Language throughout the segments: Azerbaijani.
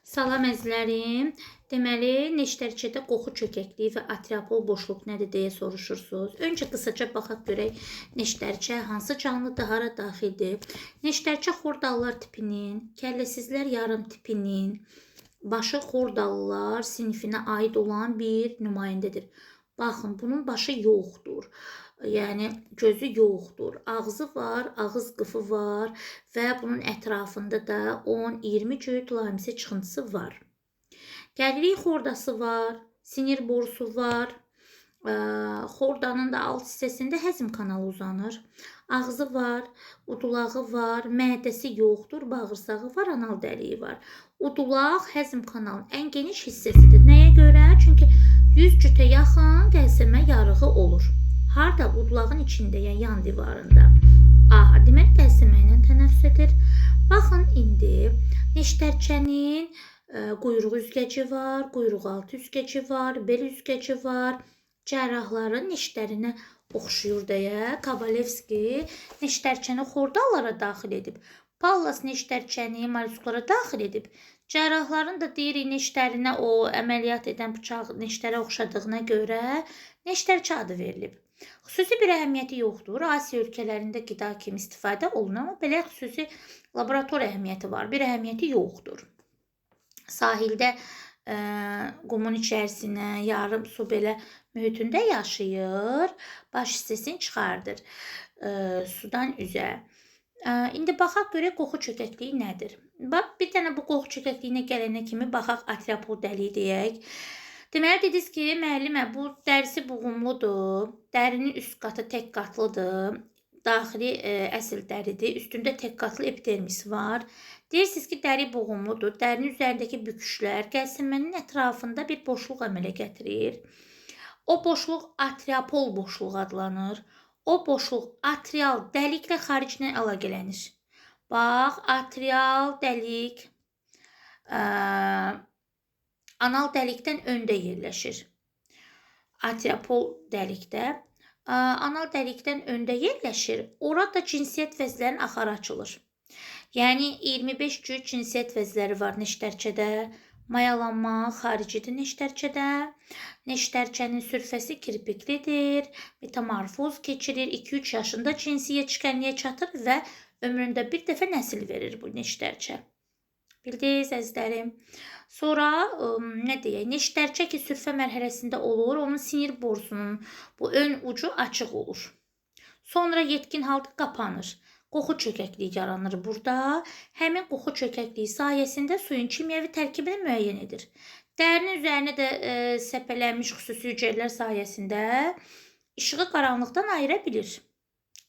Salam əzizlərim. Deməli, neştərçədə qoxu çökəkliyi və atriopol boşluq nədir deyə soruşursunuz. Öncə qısaca baxaq görək neştərçə hansı canlıdır, hara daxildir. Neştərçə xordallar tipinin, kəlləsizlər yarım tipinin, başı xordallılar sinifinə aid olan bir nümayəndədir. Baxın, bunun başı yoxdur. Yəni gözü yoxdur. Ağzı var, ağız qıfı var və bunun ətrafında da 10-20 cüt lamisə çıxıntısı var. Gəlirik, xordası var, sinir borusu var. Xordanın da alt hissəsində həzm kanalı uzanır. Ağzı var, udulağı var, mədəsi yoxdur, bağırsağı var, anal dəliyi var. Udulaq həzm kanalının ən geniş hissəsidir. Nəyə görə? Çünki 100 cütə yaxın qəlsəmə yarığı olur. Harda? Udulağın içində, yəni yan divarında. Aha, deməli qəlsəmə ilə tənəffüs edir. Baxın indi neştərçənin quyruq üzgəci var, quyruq altı üzgəci var, bel üzgəci var. Cərrahların neştərinə oxşuyur deyə Kabalevski neştərçəni xordallara daxil edib. Pallas neştərçəni mollusklara daxil edib. Cərrahların da deyirik neştərinə o əməliyyat edən bıçaq neştərə oxşadığına görə neştərçə adı verilib. Xüsusi bir əhəmiyyəti yoxdur. Asiya ölkələrində qida kimi istifadə olunur, amma belə xüsusi laborator əhəmiyyəti var. Bir əhəmiyyəti yoxdur. Sahildə qumun içərisinə, yarım su belə mühitində yaşayır. Baş hissəsini çıxardır sudan üzə. İndi baxaq görək qoxu çökəkliyi nədir? Bax, bir dənə bu qoxu çökəkliyinə gələnə kimi baxaq atriopol dəliyi deyək. Deməli, dediniz ki, müəllimə, bu dərisi buğumludur, dərinin üst qatı tək qatlıdır, daxili əsl dəridir, üstündə tək qatlı epidermis var. Deyirsiniz ki, dəri buğumludur, dərinin üzərindəki büküşlər qəlsəmənin ətrafında bir boşluq əmələ gətirir. O boşluq atriopol boşluğu adlanır. O boşluq atrial dəliklə xariclə əlaqələnir. Bax, atrial dəlik anal dəlikdən öndə yerləşir. Atriopol dəlikdə anal dəlikdən öndə yerləşir. Orada cinsiyyət vəzlərinin axarı açılır. Yəni 25 cüt cinsiyyət vəzləri var neştərçədə. Mayalanma xaricidir neştərçədə. Neştərçənin sürfəsi kirpiklidir. Metamorfoz keçirir. 2-3 yaşında cinsi yetişkənliyə çatır və ömründə bir dəfə nəsil verir bu neştərçə. Bildiniz əzizlərim. Sonra nə deyək? Neştərçə ki sürfə mərhələsində olur, onun sinir borusunun bu ön ucu açıq olur. Sonra yetkin halda qapanır. Qoxu çökəkliyi yaranır burada. Həmin qoxu çökəkliyi sayəsində suyun kimyəvi tərkibini müəyyən edir. Dərinin üzərinə də səpələnmiş xüsusi hüceyrələr sayəsində işığı qaranlıqdan ayıra bilir.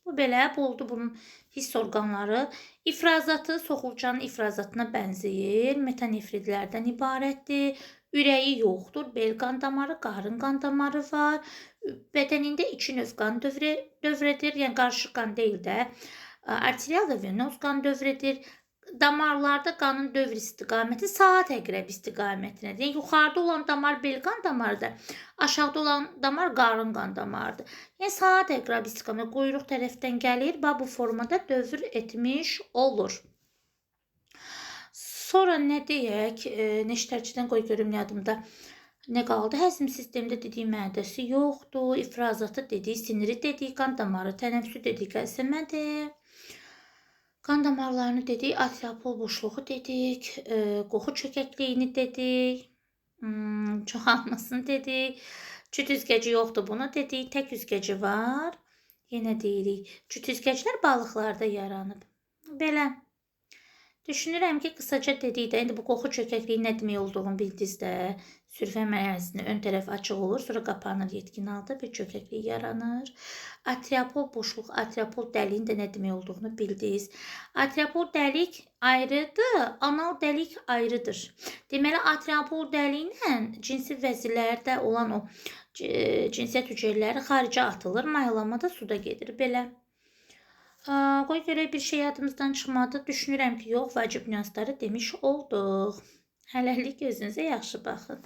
Bu belə oldu bunun hiss orqanları. İfrazatı soxulcanın ifrazatına bənzəyir. Metanefridlərdən ibarətdir. Ürəyi yoxdur. Bel qan damarı, qarın qan damarı var. Bədənində iki növ qan dövr edir. Yəni qarışıq qan deyil də. Arterial və venoz qan dövr edir. Damarlarda qanın dövr istiqaməti saat əqrəb istiqamətinədir. Yəni yuxarıda olan damar bel qan damarıdır, aşağıda olan damar qarın qan damarıdır. Yəni saat əqrəb istiqaməti quyruq tərəfdən gəlir, bax bu formada dövr etmiş olur. Sonra nə deyək? Neştərçidən qoy görüm yadımda nə qaldı? Həzm sistemində dedik mədəsi yoxdur, ifrazatı dedik, siniri dedik, qan damarı, tənəffüsü dedik, qəlsəmədir. Qan damarlarını dedik, atriopol boşluğu dedik, qoxu çökəkliyini dedik, çoxalmasını dedik, cüt üzgəci yoxdur bunu dedik, tək üzgəci var. Yenə deyirik, cüt üzgəclər balıqlarda yaranıb. Belə. Düşünürəm ki, qısaca dedik də, indi bu qoxu çökəkliyi nə demək olduğunu bildiniz də. Sürfə mərhələsində ön tərəf açıq olur, sonra qapanır yetkin halda bir çökəklik yaranır. Atriopol boşluq, atriopol dəliyin də nə demək olduğunu bildiniz. Atriopol dəlik ayrıdır, anal dəlik ayrıdır. Deməli, atriopol dəliklə cinsi vəzlərdə olan o cinsiyyət hüceyrələri xaricə atılır, mayalanma da suda gedir. Belə. Qoy görək bir şey yadımızdan çıxmadı. Düşünürəm ki, yox, vacib nüansları demiş olduq. Hələlik özünüzə yaxşı baxın.